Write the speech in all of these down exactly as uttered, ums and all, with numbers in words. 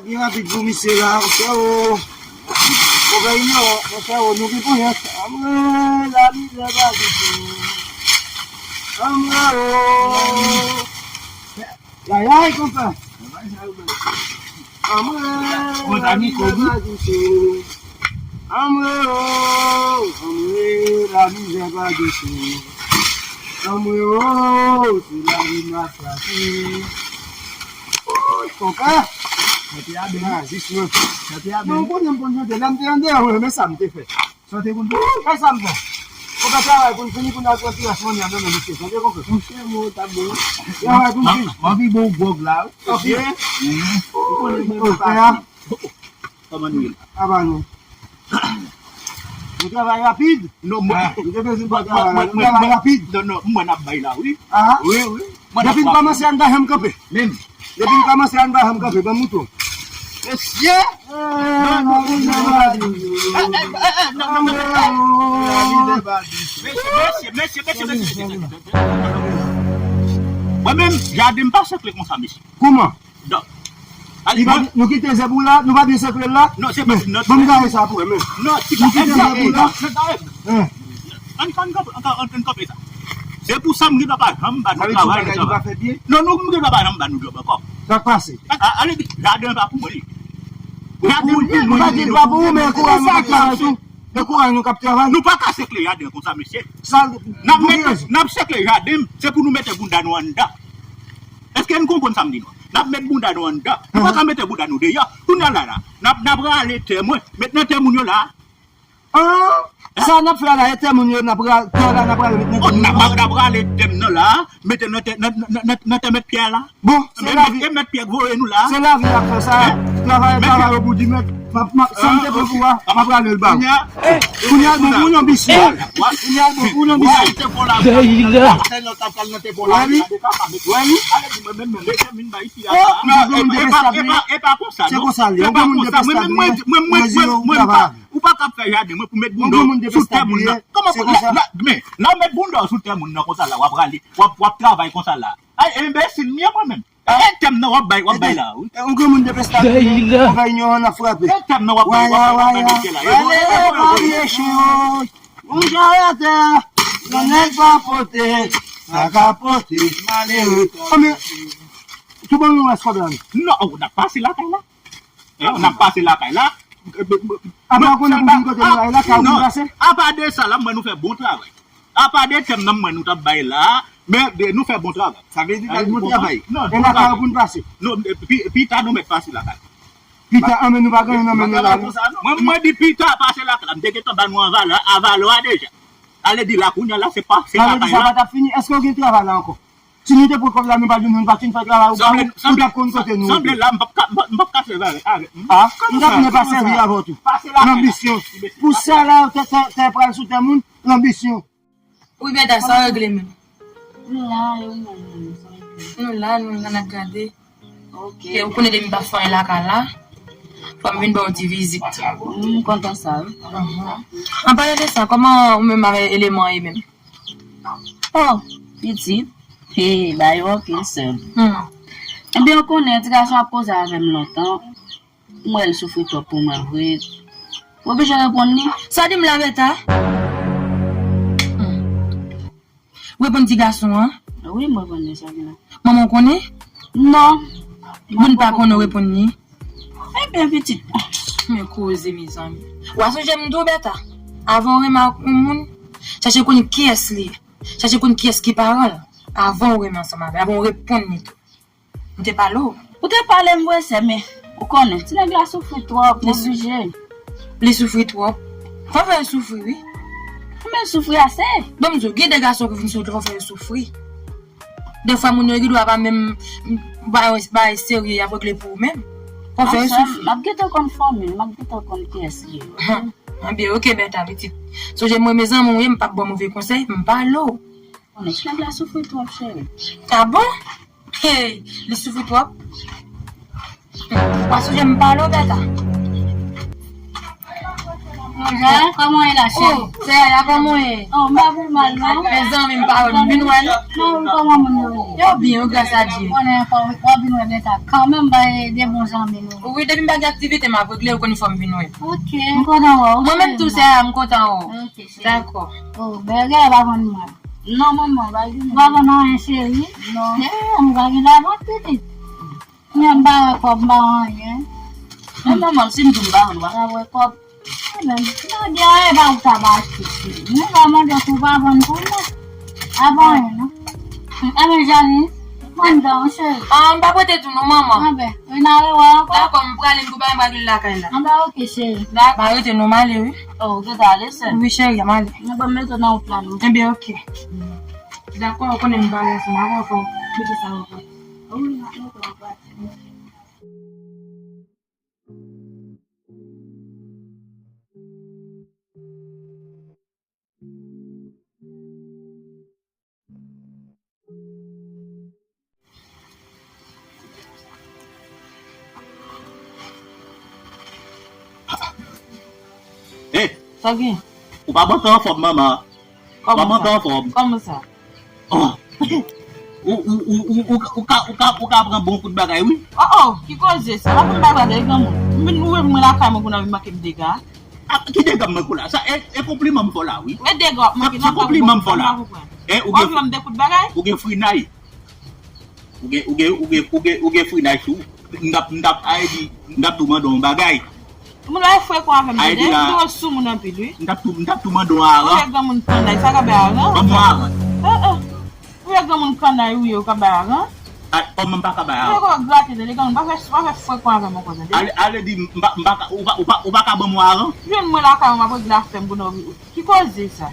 Byen rapid pou misye la, monchè o. Konpè Inyon, monchè o, nou gen ponyèt. Anmwe, lamizè pa ditou. Anmwe o. Yayay, konpè. Anmwe, lamizè pa ditou. Anmwe o, anmwe, lamizè pa ditou. Anmwe o, se lavi m ap chache. Oy, konpè. Chante a byen. Ah, jis mwen. Chante a byen. Non, konnen m konn chante. Lè m te andeyò, mwen, men sa m te fè. Chante pou n fè. Fè sa m fè. Konpè, travay pou n fini, pou n al pran ti rès manmi a nan men misye. Chante, konpè. Monchè, mwen, ta bon. Travay pou n fini. M anvi bon gwòg la, wi. Ok. Ou konnen mwen pa. Kòman nou ye la? Aba nou. Nou travay rapid? Non, mwen, ah, nou te bezwen pa travay la. Nou travay rapid? Non, non, mwen ap bay la, wi. Ah. Wi, wi. Depi n kòmanse, a n pa janm kanpe. Menm. Depi n kòmanse, a n pa janm kanpe. Ban m mouton. Mesye! Non, non, non, non, non. Eh, eh, eh, eh, non, non, non, non. Mesye, mesye, mesye, mesye, mesye, mesye. Mwen menm, jaden m pa sekle konsa, mesye. Kouman? Non. Li pa, nou kite zèb ou la, nou pa byen sekle l la? Non, se pa, non. Ban m gade sa pou wè, men. Non, ti pa, nou kite zèb ou la? Ann, ann, ann, ann, ann kanpe sa. Se pou sa m gen dwa pa janm ba nou travay, nou travay. Non, nou, m gen dwa pa janm ba nou djòb ankò. Sa k pase? A, ale di, jaden an pa pou mwen li. Jaden an pou mwen li. Nou pa gen dwa pou ou, men kouraj nou k ap travay tou. Men kouraj nou k ap travay. Nou pa ka sekle jaden konsa, mesye. N ap met, n ap sekle jaden, se pou nou mete bounda nou anndan. Èske n konprann sa m di nou an? N ap met bounda nou anndan. Nou pa ka mete bounda nou deyò. Kounye a la, la, n ap, n ap rale tè mwen, met nan tè moun yo la. Ah, sa n ap fè la, e tè moun yo n ap rale, tè la n ap rale met nan tè moun yo. N ap, n ap rale tè m nan la, mete nan tè, nan, nan, nan, nan tè mèt Pyè la. Bon, se lavi. E mèt Pyè k voye nou la. Se lavi y ap fè sa. Travay, travay o bout di mèt. M ap, m ap, sa m te pran pou a, m ap rale l ba ou. Kounye a l bon pou yon bisyon. Kounye a l bon pou yon bisyon. Wè li. Wè li. Oh, non, non, non, se konsa l ye. Ou pa ka fè jaden mwen pou met bounda w sou tè moun nan. Kòman pou la, la, men, la w met bounda w sou tè moun nan konsa la, w ap rale, w ap, w ap travay konsa la. Ay, enbesil m ye mwen menm. E tè m nan w ap bay, w ap bay la, wi. Yon granmoun depestabilize, konpè Inyon an ap frape. E tè m nan w ap bay, w ap bay, w ap bay mesye la. Waya, waya, waya, waya, chen. Moun jare atè, yon nèg pa pote, sa ka pote, malere. Tou ban nou rès kòb la, wi. Non, n ap pase lakay la. Eh, n ap pase lakay la. Apa w konnen pou vin kote nou la, e lakay ou pou n pase? Apa de sa la, m wè nou fè bon travay. Apa de tè m nan, m wè nou t ap bay la, men de, nou fè bon travay. Sa vle di n fè bon travay. Non, e lakay ou pou n pase? Non, pi, pita nou mèt pase lakay. Pita, anben nou pa gen nan men nou la. Mwen, mwen di pita pase lakay la, m te gentan ba nou an valè, a valè a deja. Ale di la kounye a la, se pa, se lakay la. Sa vle di sa pa t ap fini? Èske w gen travay la ankò? Si nou te pran kòb la, nou pa di nou, nou pa t fin fè travay, ou pa, ou t ap konn kote nou. Sanble la, m p ap ka, m p ap, m p ap ka sèvi avèk, avèk. Ah, m t ap vle pa sèvi avè w tou. Lanbisyon. Pou sa la, tè, tè, tè pral sou tè moun, lanbisyon. Wi, Bèta, sa w regle menm? Nou la, e ou menm, sa w regle? Nou la, nou la, n ap gade. Ok. E ou konnen depi m pa fè anyen lakay la, fò m vin ba w ti vizit. M kontan sa, wi. An pale de sa, kòman ou menm avèk eleman an ye menm? Oh, pitit. Hey, ba yo oke sèl. Hmm. Ebyen, ou konnen, ti gason ap koze avè m lontan. M wè l soufri twòp pou mwen vre. M oblije reponn li. Sa di m la, Bèta? Hmm. Reponn ti gason an? Wi, m reponn li, sa gen la. Manman w konnen? Non. Moun pa konnen w reponn li? Ebyen, pitit. Men koze, mezanmi. W a sonje m di w, Bèta, avan w renmen ak yon moun, chache konn kiyès li ye. Chache konn kiyès ki paran l avan w renmen ansanm avè l, avan w reponn li tou. M te pale w. Ou te pale m vre, sè, men ou konnen, ti nèg la soufri twòp, m oblije. Li soufri twòp? Fò w fè l soufri, wi. Men l soufri ase. Ban m di w, gen de gason ki fin sou wout, fò w fè yo soufri. Defwa moun yo gen dwa pa menm bay, bay serye, y ap regle pou ou menm. Fò w fè yo soufri. M ap gentan konn fanmi l, m ap gentan konn kiyès li ye. Anben, oke, Bèta, pitit. Sonje mwen, mezanmi, w ye, m p ap ba w move konsèy, m pale w. Konnen ti nèg la soufri twòp, cheri. Ah bon? Hey, li soufri twòp. W a sonje m pale w, Bèta. Bonjou, kòman w ye la, cheri? Oh, Seyaya, kòman w ye? Oh, m pa pi mal, non. Mezanmi, m pa wè m vin wè nou. Non, kòman moun yo ye? Yo byen, wi, gras a Dye. Konnen w ap vin wè m eta kanmenm, ba e de bon zanmi nou. Wi, depi m pa gen aktivite m ap regle, ou konnen fò m vin wè. Ok, m kontan wè w. Mwen menm tou, Seyaya, m kontan wè w. Ok, cheri. Dakò. Oh, bagay la pa konn mal. Non, manman, pa gen. Ou pa konn anyen, cheri? Non. Eh, m pa gen lajan pitit. Men m pa wè kòb, m pa wè anyen. Men manman, si m di w m pa konn, w a wè kòb. Ebyen, m di a, e pa ou k ap achte, cheri. Mwen pa mande w tou pa vann pou mwen. A pa anyen, non. Anben, Jani, mande w, cheri. Ah, m pa prete tou, non, manman. Anben, e n a rewè ankò. Dakò, m prale, m pou bay m prale lakay la. Anben, ok, cheri. Dakò. M a rete, non, m ale, wi. Oh, ou gentan ale, sè? Wi, cheri, m ale. Mwen ban m mete w nan wout la, non. Ebyen, ok. Dakò, ou konnen m pa wè ansanm avè w, fò m mete sa ankò. Wi, m a mete w ankò. Hey! Sa gen? Ou pa manke anfòm, manman. Kòman sa? Kòman sa? Oh. Ou, ou, ou, ou, ou, ou ka, ou ka, ou ka pran bon kout bagay, wi. Oh, oh, ki koze sa? Pa konn bagay, granmoun. M vin, ou vin mwen lakay mwen kounye a vin manke m dega. Ah, ki dega m manke w la? Sa, e, e konpliman m fè w la, wi. E dega w ap manke, se konpliman m fè w la. E, ou gen, w ap jwenn de kout bagay? Ou gen frinay. Ou gen, ou gen, ou gen, ou gen, ou gen frinay sou ou. M t ap, m t ap, a di, m t ap tou mande w yon bagay. Moun yo frekan avè m, tande. M twò sou moun anpil, wi. M t ap tou, m t ap tou mande w aran. Ou wè granmoun kannay, sa ka bay aran? Ban m yon aran. Eh, eh. Ou wè granmoun kannay, wi, ou ka bay aran? A, kòman m pa ka bay aran? Ou wè kò grate, tande, granmoun, pa fè, pa fè frekan avè m ankò, tande. Ale, ale di, m pa, m pa ka, ou pa, ou pa, ou pa ka ban m yon aran? Jwenn mwen lakay ou, m ap regle afè m pou nou. Ki koze sa?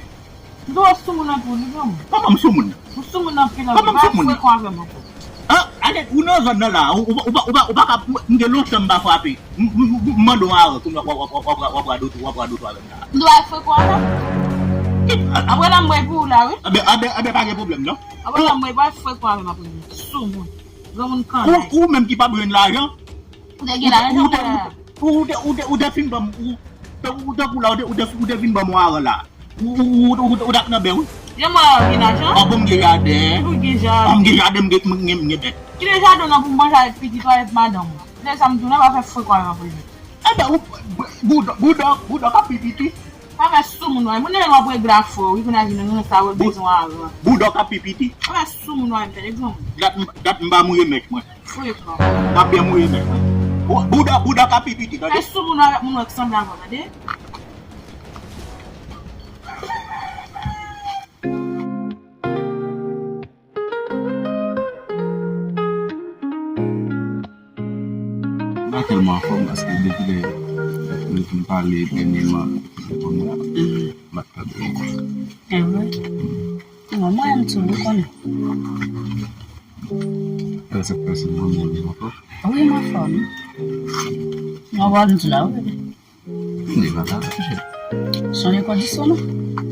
M twò sou moun anpil, wi, granmoun. Kòman m sou moun? Ou sou moun anpil, anpil. Kòman m sou moun? Pa frekan avè m ankò. Ah, ale, ou nan zòn nan la, ou, ou, ou, ou, ou pa ka, m gen lontan m pa frape. M, m, m, m mande w aran, kounye a w ap, w ap, w ap, w ap, w ap radote, w ap radote avè m la. M dwe al frekan avè m? Ki, a, a, apre la, m bwè pou ou la, wi. Anben, anben, anben, pa gen pwoblèm, non. Apre la, m bwè, pa frekan avè m apre. Sou moun. Granmoun kannay. Ou, ou menm ki pa bezwen lajan. Ou te gen lajan, ou te, ou te, ou te, ou te fin ban m, ou, ou te, ou te, ou te, ou te fin ban m yon aran la. Ou, ou, ou, ou, ou t ap nan bè, wi. Jan mwen gen lajan? Ou bon, m gen jaden. Ou gen jaden. M gen jaden, m gen, m gen, m gen bèt. Kite jaden w nan pou w manje avèk pitit ou, avèk madanm ou. Lè sa m di w, nan pa fè frekan avè m. Enben, ou, boudò, boudò, boudò k ap pi piti. Pa fè sou moun, wi. Moun nan w ap regle afè w, wi, pou n al vin nan sa, w bezwen aran. Boudò k ap pi piti. Pa fè sou moun, wi, m tande granmoun. Dat, dat m pa mouye mèch mwen. Frekan. M ap byen mouye mèch mwen. Ou, boudò, boudò k ap pi piti, tande. Fè sou moun avèk moun wè k sanble avè w, tande. M pa tèlman anfòm paske depi lè nou fin pale dènyèman, kounye a, m pa t tande ankò. E vre? Non, mwen menm tou, ou konnen. Èske w se yon moun ankò? Wi, m anfòm. Mwen wè m di la, wi. Li pa la, chè. Sonnen kondisyon, non?